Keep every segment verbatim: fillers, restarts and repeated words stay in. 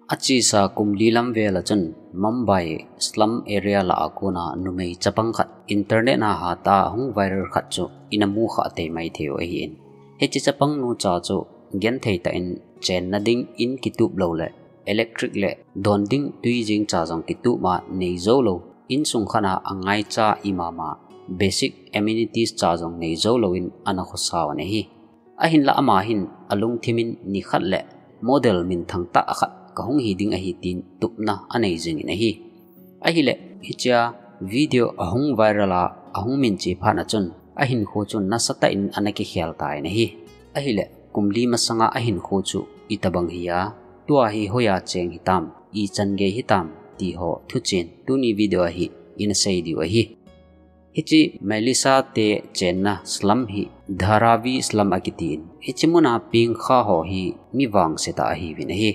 Achesa kum li lam vel a chun Mumbai slum area lah a kona numei chapang khat internet a hatah a hung viral khat chu ina mu kha tei mai thei u ahin. Hiche chapang nu cha chu genthei tah in chenna ding in kitup lou le electric le don ding tui jeng cha jong kitup a nei jou lou, insung khat a angaicha imama basic amenities cha jong nei jou louvin ana khosa u ahi. Ahinlah ama hin alungthim in nikhat le model minthang tah khat kahung hi ding ahi tin tupna anei jingin ahi. Ahile hichea video ahung viral a ahung minche phat a chun ahinkho chu nasatah in ana kikhel tan ahi. Ahile kum li masanga ahinkho chu itobang hi a, tua hi hoiya cheng hitam, ichan gei hitam ti ho thuchen tuni video a hi ina sei diu ahi. Hiche Melissa te chenna slum hi Dharavi slum akitin. Hiche muna peng kha ho hi mi vangse tah ahiuvin ahi.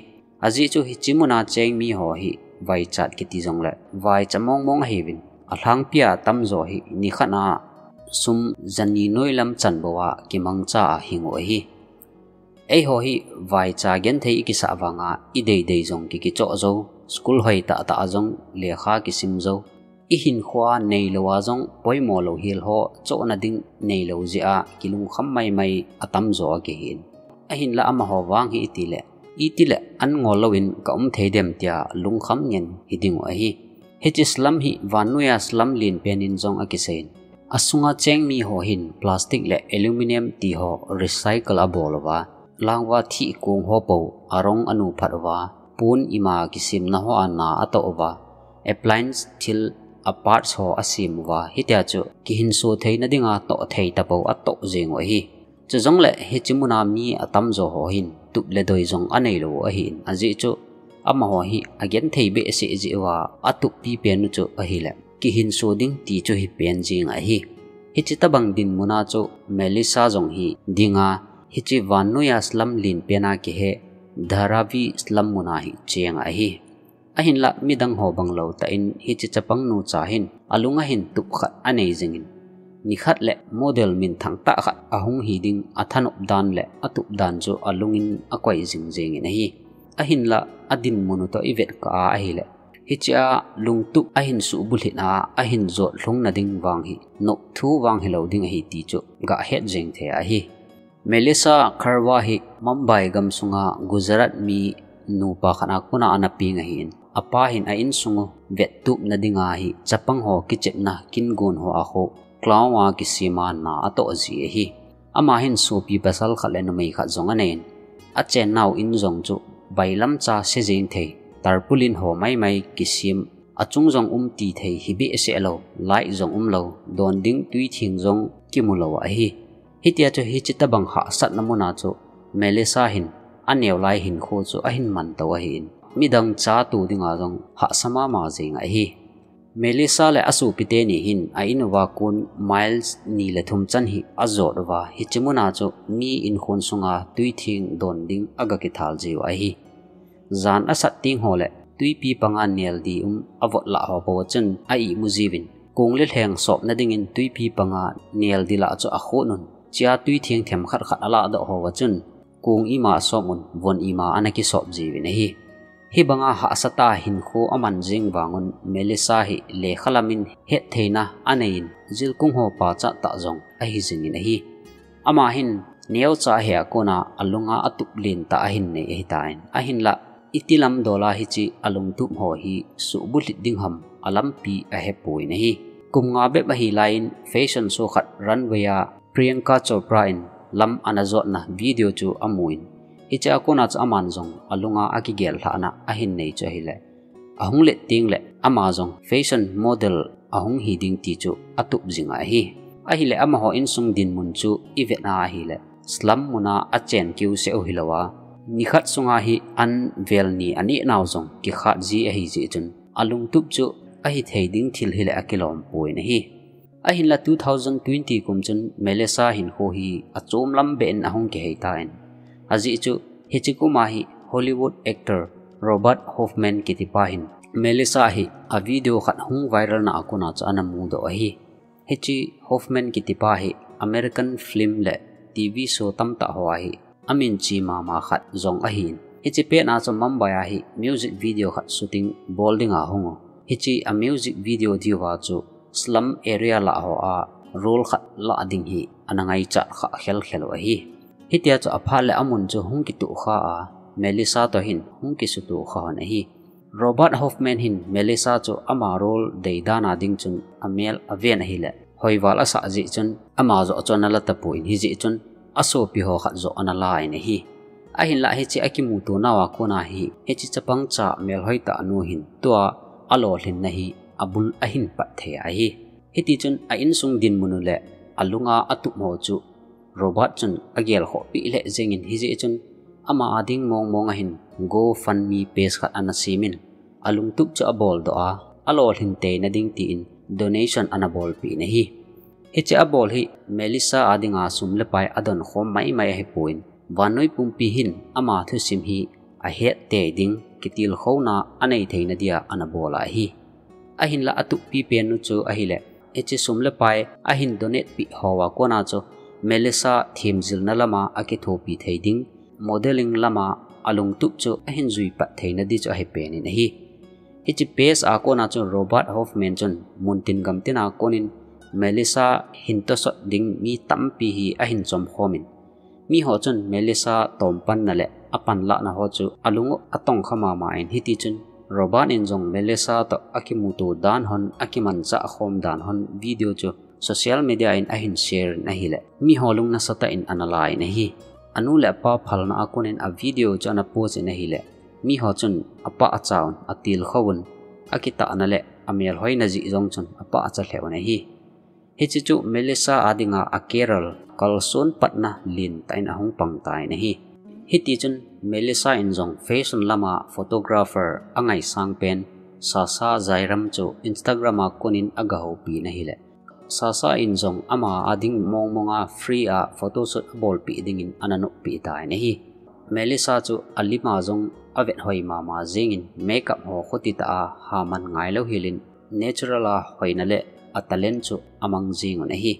Ajeh chu hiche muna cheng mi ho hi vaichat kiti jongle vaicha mong mong ahiuvin. Alhangpia atamjo hi nikhat a sum jani noilam chan bou a kimangcha a hing u ahi. Eiho hi vaicha genthei ikisah vanga ideidei jong kikichoh jou, school hoi tah tah a jong lekha kisim jou, ihinkho a neilou a jong poimo lou hel ho chohna ding neilou jeh a kilungkham maimai atamjo akihin. Ahinlah amaho vang hi itile, itile an ngol louvin ka um thei dem tia lungkham ngen hi ding u ahi. Hiche slum hi vannoiya slum lenpen in jong akiseiyin. Asunga cheng mi ho hin plastic le aluminium ti ho recycle abol uva, langva thih kong ho pou arong anu phat uva, pon ima kisemna ho a na atoh uva, appliance thil a parts ho asem uva, hitia chu kihinso theina dinga toh thei tapou atoh jeng u ahi. Chujongle hiche muna mi atamjo ho hin tup le doi jong anei lou u ahin, ajeh chu amaho hi agenthei behseh jeh uva atup pipen u chu ahile kihinso ding ti chu hipen jeng ahi. Hiche tobang dinmun a chu Melissa jong hi dinga hiche vannoiya slum lenpen a kihe Dharavi slum muna hi cheng ahi. Ahinlah midang ho bang lou tah in hiche chapang nu cha hin alung a hin tup khat anei jingin, nikhat le model minthang tah khat ahung hi ding athanop dan le atup dan chu alung in akoi jing jengin ahi. Ahinlah adinmun u toh ivet kah a ahile, hichea lungtup ahin suhbulhit a ahin jot lhung na ding vang hi nop thu vang hilou ding ahi ti chu gahet jeng thei ahi. Melissa Kharwa hi Mumbai gamsunga Gujarat mi nupa khat a kona ana peng ahin, apa hin a insung u vettupna dinga hi chapang ho kichepna kingon ho a kho clown a kisem a na atoh ji ahi. Ama hin sopi pasal khat le numei khat jong aneiyin, achennau in jong chu bailamcha sejeng thei, tarpaulin ho maimai kisem, achung jong um ti thei hi behseh lou, light jong umlou, don ding tui theng jong kimu lou ahi. Hitia chu hiche tobang hahsatna muna chu Melissa hin aneo lai hinkho chu ahin mantou ahin, midang chatu dinga jong hahsa mama jeng ahi. Melissa le asopite ni hin a in uva kon miles ni le thum chan hi ajot uva, hiche muna chu mi inkhon sunga tui theng don ding aga kithal jiu ahi. Jan asat teng ho le tuipi panga neldi um avot lah ho pou a chun a imu jiuvin, kong le lheng sopna dingin tuipi panga neldi lah chu akhon un, chea tui theng themkhat khat alahdoh ho a chun kong ima asop un, von ima ana kisop jiuvin ahi. Hibanga hahsa tah hinkho aman jing vangun Melissa hi lekha lam in hettheina aneiyin, jilkung ho pachat tah jong ahi jingin ahi. Ama hin neocha ahi a kona alunga atup len tah ahin nei ahitan, ahinlah iti lam dol a hiche alungtup ho hi suhbulhit ding ham alampi ahepon ahi. Kum nga bep ahi laiyin fashion show khat runway a Priyanka Chopra in lam ana jotna video chu amun, hichea kona chu aman jong alunga akigel lhahna ahin nei chu ahile, ahung let teng le ama jong fashion model ahung hi ding ti chu atup jing ahi. Ahile amaho insung dinmun chu ivet a ahile, slum muna achen kiu seh u hilou a, nikhat sunga hi an vel ni aneh nau jong kikhat ji ahi jeh chun, alungtup chu ahithei ding thil hile akilom pon ahi. Ahinlah two thousand twenty kum chun Melissa hinkho hi achom lam beh in ahung kihei tan. Ajeh chu hiche kuma hi Hollywood actor Robert Hoffman kitipa hin Melissa hi a video khat hung viral na a kona chu ana mudoh ahi. Hiche Hoffman kitipa hi American film le T V show tamtah ho a hi amin che mama khat jong ahin, Hiche pet a chu Mumbai a hi music video khat shooting bol dinga hung u. Hiche a music video diuva chu slum area lah hoa role khat lah ding hi ana ngaichat kha khelkhel u ahi. Hitia chu aphat le amun chu hung kituh kha a, Melissa toh hin hung kisutuh kha hon ahi. Robert Hoffman hin Melissa chu ama role deidan a ding chun amel aven ahile, hoival asah jeh chun ama joh chu ana la tapon, hijeh chun asopi ho khat joh ana la in ahi. Ahinlah hiche akimuto nauva kona hi, hiche chapang cha melhoi tah nu hin tua alolhinna hi abul ahin pat thei ahi. Hitichun a insung dinmun u le alunga atup ho chu Robert chun agelkhoh peh lheh jengin, hijeh chun ama a ding mongmong a hin GoFundMe page khat ana semin, alungtup chu abol doh a, alolhin teina ding tin donation ana bolpeh in ahi. Hiche abol hi Melissa a dinga sum le pai adon khom maimai ahipon, vannoi pumpi hin ama thusim hi ahet tei ding kitilkhouna anei theina dia ana bol ahi. Ahinlah atuppi pen u chu ahile, hiche sum le pai ahin donate peh hoa kona chu Melissa themjilna lama akithopi thei ding, modeling lama alungtup chu ahin jui pat theina di chu ahi pen in ahi. Hiche page a kona chu Robert Hoffman chun muntin gamtin a konin Melissa hin tosot ding mi tampi hi ahin chomkhomin, miho chun Melissa tompanna le apanlahna ho chu alung u atongkha mama in, hitichun Robert in jong Melissa toh akimuto dan hon, akimanchah khom dan hon video chu social media in ahin share in ahile, miho lung nasatah in ana la in ahi. Anu le apa phalna a konin a video chu ana post in ahile, miho chun apachat un, atilkhouvun, akitahna le amelhoina jeh jong chun apachat lheh un ahi. Hiche chu Melissa a dinga a career kalson patna lentah in ahung pang tan ahi. Hitichun Melissa in jong fashion lama photographer angaisang pen Sasha Jairam chu Instagram a konin agahoupi in ahile, Sasha in jong ama a ding mongmonga free a photoshoot abolpeh dingin ana noppeh tan ahi. Melissa chu alima jong avet hoi mama jengin, makeup ho khutitah a haman ngailou helin natural a hoina le a talent chu amang jeng un ahi.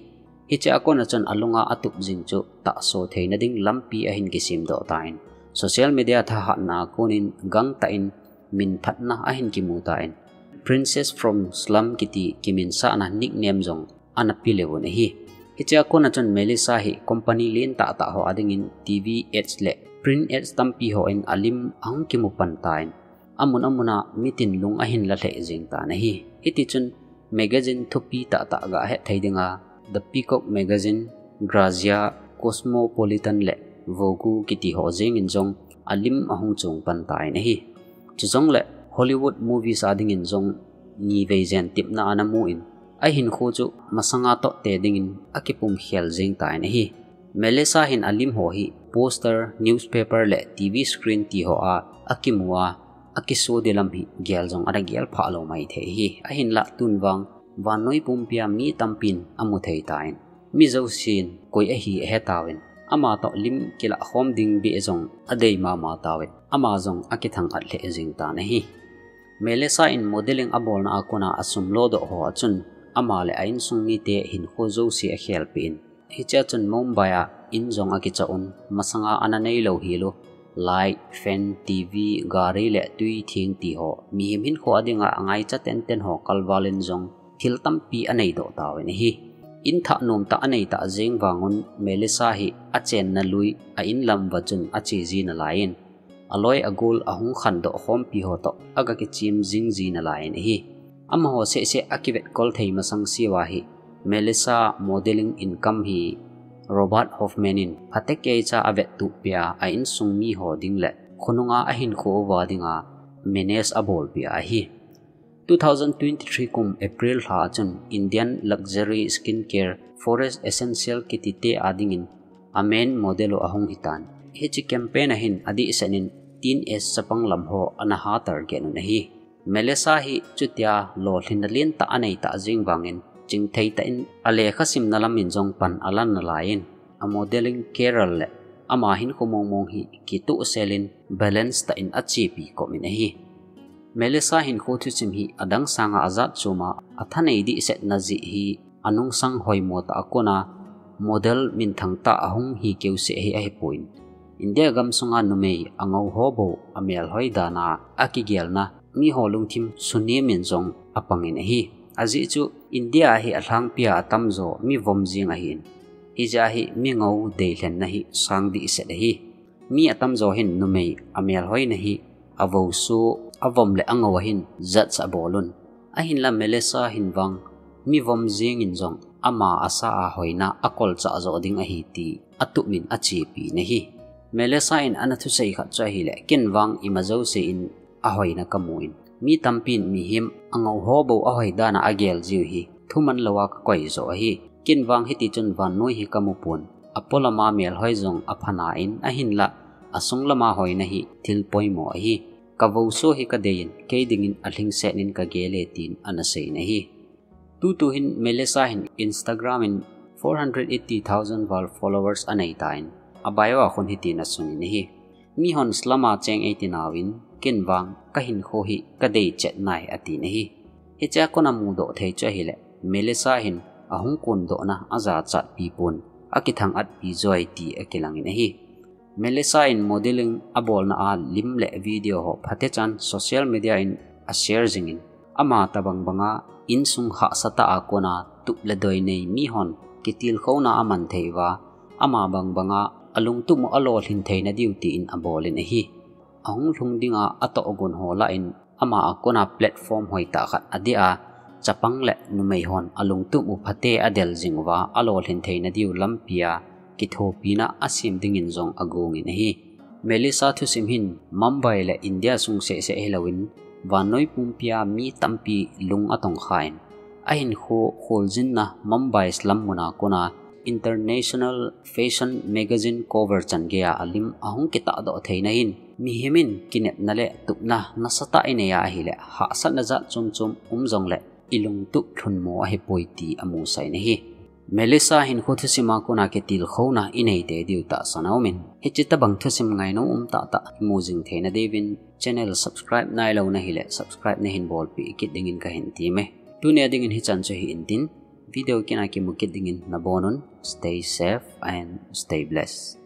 Hiche a kona chun alunga atup jing chu tahsa theina ding lampi ahin kisemdoh tan, social media thahatna a konin gangtah in minphatna ahin kimu tan, Princess from Slum kiti kiminsahna nickname jong ana pe lheh un ahi. Hiche a kona chun Melissa hi company lentah tah ho a dingin TV ads le print ads tampi hon alim ahung kimu pan tan, amun amun a mitin lung ahin la lheh jeng tan ahi. Hitichun magazine thupi tahtah gahet thei dinga The Peacock Magazine, Grazia, Cosmopolitan le Vogue kiti ho jengin jong alim ahung chung pan tan ahi. Chujongle Hollywood movies a dingin jong nivei jen tipna ana mun, ahinkho chu masanga toh te dingin akipumkhel jeng tan ahi. Melissa hin alim ho hi poster, newspaper le TV screen ti hoa akimu a, akiso di lam hi gel jong ana gelphah lou maithei ahi. Ahinlah tun vang vannoi pumpia mi tampin amu thei tan, mi jousen koi ahi ahetauvin, ama toh lim kilah khom ding beh jong adei mama tauvin, ama jong akithang-at lheh jeng tan ahi. Melissa in modeling abolna a kona asum lodoh ho a chun ama le a insung mite hinkho jouse akhelpeh in, hichea chun Mumbai a in jong akichah un, masanga ana neilou hel u light, fan, TV, gari le tui theng ti ho, mihem hinkho a dinga angaichat tenten ho kalval in jong thil tampi aneidoh tauvin ahi. In thah nomtah aneitah jeng vangun Melissa hi achenna lui a in lam uva chun ache ji nalaiyin, aloi agol ahung khandoh khompi ho toh aga kichem jing ji nalaiyin ahi. Amaho sehseh akivetkol thei masang sea hi Melissa modeling income hi Robert Hoffman in phatecha avettup pea a insung miho ding le khonunga ahinkho uva dinga manage abolpeh ahi. Two thousand twenty-three kum April lha a chun Indian luxury skincare Forest Essential kitite a dingin a main model u ahung hitan. Hiche campaign a hin adehset in teenage chapang lam ho ana ha target un ahi. Melissa hi chutia lolhinna lentah aneitah jeng vangin chingthei tah in alekha simna lam in jong pan alan nalaiyin, a modeling career le ama hinkho mongmong hi kitohsel in balance tah in achepi kop in ahi. Melissa hinkho thusim hi adang sanga ajat chom a, athanei dehsetna jeh hi anungsang hoimo tah a kona model minthang tah ahung hi keuseh hi ahipon, India gamsunga numei angou ho bou amelhoi dana akigelna miho lungthim sunem in jong apangin ahi. Ajeh chu India a hi alhangpia atamjo mi vom jing ahin, hijeh a hi mi ngou deilhenna hi sang dehset ahi. Mi atamjo hin numei amelhoina hi avouso, avom le angou a hin judge abol un. Ahinla Melissa hin vang mi vom jing in jong ama asa a hoina akolchah jo ding ahi ti atup in achepi in ahi. Melissa in ana thusei khat chu ahile, ken vang ima jouse in ahoina kamun, mi tampin mihem angou ho bou ahoi dana agel jiu hi thuman louva kakoi jo ahi. Ken vang hiti chun vannoi hi kamu pon, apolama melhoi jong aphana in, ahinla asung lama hoina hi thil poimo ahi. Kavouso hi kadei in, kei dingin alhingset in kagel e tin ana sei in ahi. Tutu hin Melissa hin Instagram in four hundred eighty thousand val followers anei tan, a bio a khun hitin asun in ahi. Mihon slum a cheng eiti nauvin, ken vang kahinkho hi kadei chet nai atin ahi. Hichea kona mudoh thei chu ahile, Melissa hin ahung kondohna ajachatpi pon, akithang-atpi joi ti akilang in ahi. Melissa in modeling abolna a lim le video ho phatechan social media in ashare jingin, ama tabang banga insung hahsatah a kona tup le doi nei mihon kitilkhouna aman thei uva, ama bang banga alungtup u alolhin theina diu tin abol in ahi. Ahung lhung dinga atohgon ho lah in ama a kona platform hoitah khat adeh a, chapang le numei hon alungtup u phate adel jing uva alolhin theina diu lampia kithopina asem dingin jong agong in ahi. Melissa thusim hin Mumbai le India sung sehseh hilouvin, vannoi pumpia mi tampi lung atongkhan, ahinkho kholjinna Mumbai slum muna kona International Fashion Magazine cover chan geiya alim ahung kitahdoh theina hin, mihem in kinepna le tupna nasatah inei a ahile, hahsatna jat chomchom um jongle ilungtup lhunmo ahipoi ti amusah in ahi. Melissa hinkho thusim a kona kitilkhouna inei tei diu tahsan aumin, hiche tabang thusim ngainom um tahtah imu jing theina diuvin channel subscribe nailou nahile subscribe nahin bolpeh kit dingin kahin temme. Tunia dingin hichan chu hi intin, video kit a kimu kit dingin nabonun, stay safe and stay blessed.